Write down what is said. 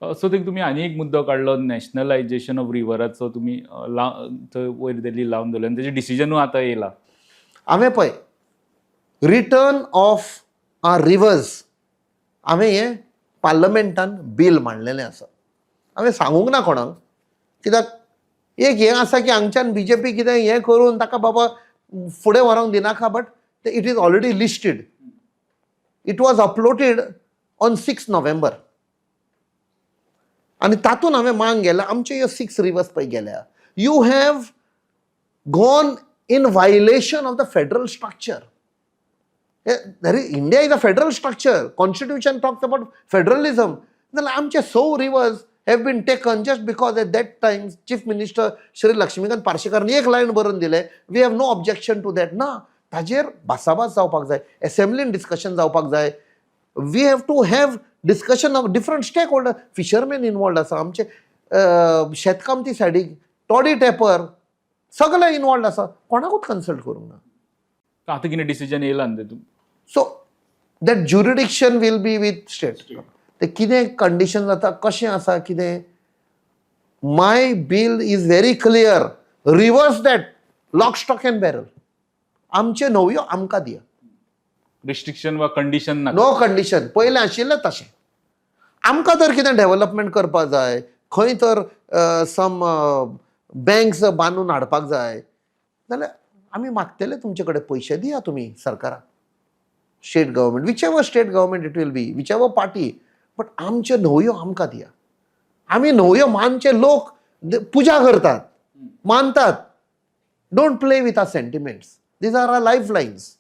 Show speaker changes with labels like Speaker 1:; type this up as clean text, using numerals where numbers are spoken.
Speaker 1: So ते तुमी आनी एक मुद्दो काडलो, नॅशनलायजेशन ऑफ रिवराचो. तुमी थंय वयर दिल्ली लावन दवरले आनी तेजें डिसिजनूय आतां येयला.
Speaker 2: हांवें पळय, रिटर्न ऑफ are reverse, हांवें हें पार्लमेंटान बील मांडलेलें आसा. हांवें सांगूंक ना कोणाक, कित्याक एक हें आसा की हांगच्यान बीजेपी कितें हें करून ताका बाबा फुडें व्हरोंक दिनाका, but it is already listed. It was uploaded on 6 November आनी तातूंत हांवें मांग गेल्या, आमच्यो ह्यो सिक्स रिवर्स पळय गेल्या, you have gone in violation of the federal structure. There is, India is a federal structure. Constitution talks about federalism. जाल्यार आमचे सौ rivers have been taken just because at that time Chief Minister Shri Laxmikant पार्सेकारान एक line बरोवन दिलें, "We have no objection to that." ना, ताजेर भासाभास जावपाक जाय, एसेंब्लीन डिस्कशन जावपाक जाय. We have to have discussion of different stakeholder. Fishermen involved आसा, आमचे शेतकामती सायडीक, टॉडी टॅपर सगळे इनवॉल्ड आसा. कोणाकूच कन्सल्ट करूंक ना.
Speaker 1: आतां कितें डिसिजन येयला न्हू तेतून?
Speaker 2: So that jurisdiction will be with state. ते कितें कंडिशन जाता, कशें आसा कितें, my bill is very clear: reverse that, lock, stock and barrel. आमच्यो न्हंयो आमकां दिया.
Speaker 1: रिस्ट्रिक्शन वा कंडिशन ना.
Speaker 2: No condition. पयलें आशिल्लें तशें. आमकां जर कितें डेव्हलपमेंट करपाक जाय, खंय तर सम बँक्स बांदून हाडपाक जाय जाल्यार आमी मागतले तुमचे कडेन, पयशे दिया तुमी सरकाराक, state government, whichever state government it will be, whichever party, but आमच्यो न्हंयो आमकां दिया. आमी न्हंयो मानचे लोक पुजा करतात, मानतात. Don't play with our sentiments. These are our lifelines.